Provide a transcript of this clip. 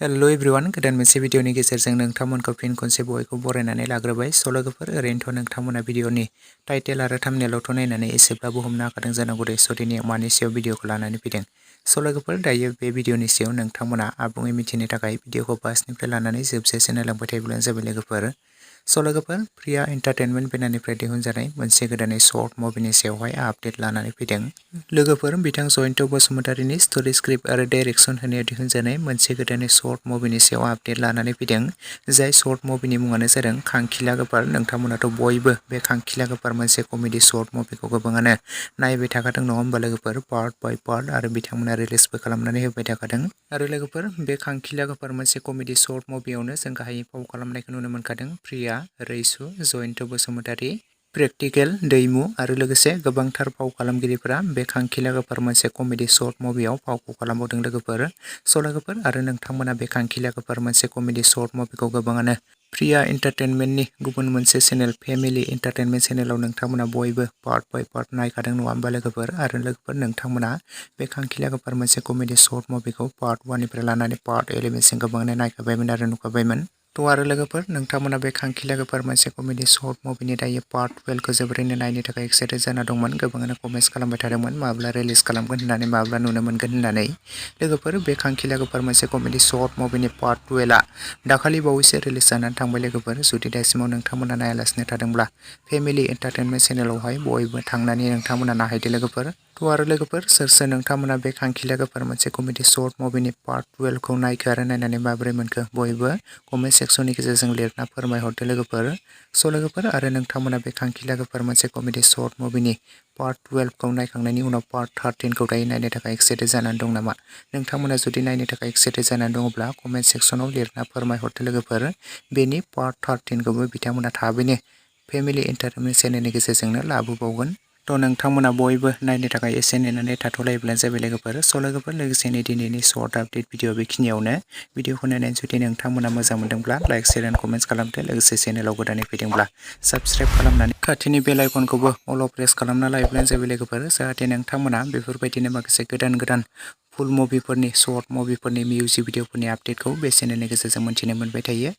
Hello everyone गोदान मोनसे भिडिअनि गेजेरजों नोंथांमोनखौ फिन खनसे बयखौ बरायनानै लाग्रोबाय। स' लोगोफोर ओरैनोथ' नोंथांमोना भिडिअनि टाइटेल आरो थाम्बनेइलआवथ' नायनानै एसेब्लाबो हमनो हाखादों जानांगौ दे। स' दिनै मानि सायाव भिडिअखौ लानानै फैदों। स' लोगोफोर दायो बे भिडिअनि सायाव नोंथांमोना आबुङै मिथिनो थाखाय भिडिअखौ फार्स्टनिफ्राय लानानै जोबजासिम नायलांबाय थायोब्लानो जाबाय लोगोफोर। स' लोगोफोर प्रिया एन्टारटेनमेन्ट बेनारनिफ्राय दिहुनजानाय मोनसे गोदानै शर्ट मुभिनि सायावहाय आपडेट लानानै फैदों। लोगोफोर बिथां जयन्त बसुमतारीनि स्ट'रि स्क्रिप्ट आरो डाइरेक्सन होनायाव दिहुनजानाय मोनसे गोदानै शर्ट मुभिनि सायाव आपडेट लानानै फैदों। जाय शर्ट मुभिनि मुङानो जादों खांखिला गोफार। नोंथांमोनाथ' बयबो बे खांखिला गोफार मोनसे कमेडि शर्ट मुभिखौ गोबाङानो नायबाय थाखादों नङा होमबा लोगोफोर, पार्ट बाय पार्ट आरो बिथांमोना रिलिजबो खालामनानै होबाय थाखादों। आरो लोगोफोर बे खांखिला गोफार मोनसे कमेडि शर्ट मुभियावनो जों गाहायै फाव खालामनायखौ नुनो मोनखादों प्रिया, रैसु, जयन्त बसुमतारी, प्रेक्टिकेल, दैमु आरो लोगोसे गोबांथार फाव खालामगिरिफोरा बे खांखिला गोफार मोनसे कमेडि शर्ट मुभियाव फावखौ खालामबावदों लोगोफोर। स' लोगोफोर आरो नोंथांमोना बे खांखिला गोफार मोनसे कमेडि शर्ट मुभिखौ गोबाङानो प्रिया एन्टारटेनमेन्टनि गुबुन मोनसे चेनेल फेमिलि एन्टारटेनमेन्ट चेनेलाव नोंथांमोना बयबो पार्ट बाय पार्ट नायखादों नङा होमबा लोगोफोर। आरो लोगोफोर नोंथांमोना बे खांखिला गोफार मोनसे कमेडि शर्ट मुभिखौ पार्ट 1निफ्राय लानानै पार्ट 11सिम गोबाङानो नायखाबायमोन आरो नुखाबायमोन। थ' आरो लोगोफोर नोंथांमोना बे खांखिला गोफार मोनसे कमेडि शर्ट मुभिनि दायो पार्ट 12खौ जोबोरैनो नायनो थाखाय एक्साइटेड जाना दंमोन। गोबाङानो कमेन्ट्स खालामबाय थादोंमोन माब्ला रिलिज खालामगोन होननानै, माब्ला नुनो मोनगोन होननानै। लोगोफोर बे खांखिला गोफार मोनसे कमेडि शर्ट मुभिनि पार्ट 12आ दाखालि बावैसो रिलिज जानानै थांबाय लोगोफोर। जुदि दासिमाव नोंथांमोना नायालासिनो थादोंब्ला फेमिलि एन्टारटेनमेन्ट चेनेलावहाय बयबो थांनानै नोंथांमोना नायहैदो लोगोफोर। थ' आरो लोगोफोर सोर सोर नोंथांमोना बे खांखिला गोफार मोनसे कमेडि शर्ट मुभिनि पार्ट 12खौ नायखो आरो नायनानै माबोरै मोनखो बयबो कमेन्ट सेक्सननि गेजेरजों लिरना फोरमायहरदो लोगोफोर। स' लोगोफोर आरो नोंथांमोना बे खांखिला गोफार मोनसे कमेडि शर्ट मुभिनि पार्ट 12खौ नायखांनायनि उनाव पार्ट 13खौ दायो नायनो थाखाय एक्साइटेड जानानै दं नामा? नोंथांमोना जुदि नायनो थाखाय एक्साइटेड जानानै दङब्ला कमेन्ट सेक्सनाव लिरना फोरमायहरदो लोगोफोर। बेनि पार्ट 13खौबो बिथांमोना थाबैनो फेमिलि एन्टारटेनमेन्ट चेनेलनि गेजेरजोंनो लाबोबावगोन। थ' नोंथांमोना बयबो नायनो थाखाय एसे नेनानै थाथ'लायोब्लानो जाबाय लोगोफोर। स' लोगोफोर लोगोसेनो दिनैनि शर्ट आपडेट भिडिअ बेखिनियावनो। भिडिअखौ नायनानै जुदि नोंथांमोना मोजां मोनदोंब्ला लाइक, शेयार एन्ड कमेन्ट्स खालामदो। लोगोसे चेनेलाव गोदानै फैदोंब्ला साबस्क्राइब खालामनानै खाथिनि बेल आइकनखौबो अल प्रेस खालामना लायोब्लानो जाबाय लोगोफोर। जाहाथे नोंथांमोना बेफोरबायदिनो माखासे गोदान गोदान फुल मुभिफोरनि शर्ट मुभिफोरनि मिउजिक भिडिअफोरनि आपडेटखौ बे चेनेलनि गेजेरजों मोन्थिनो मोनबाय थायो।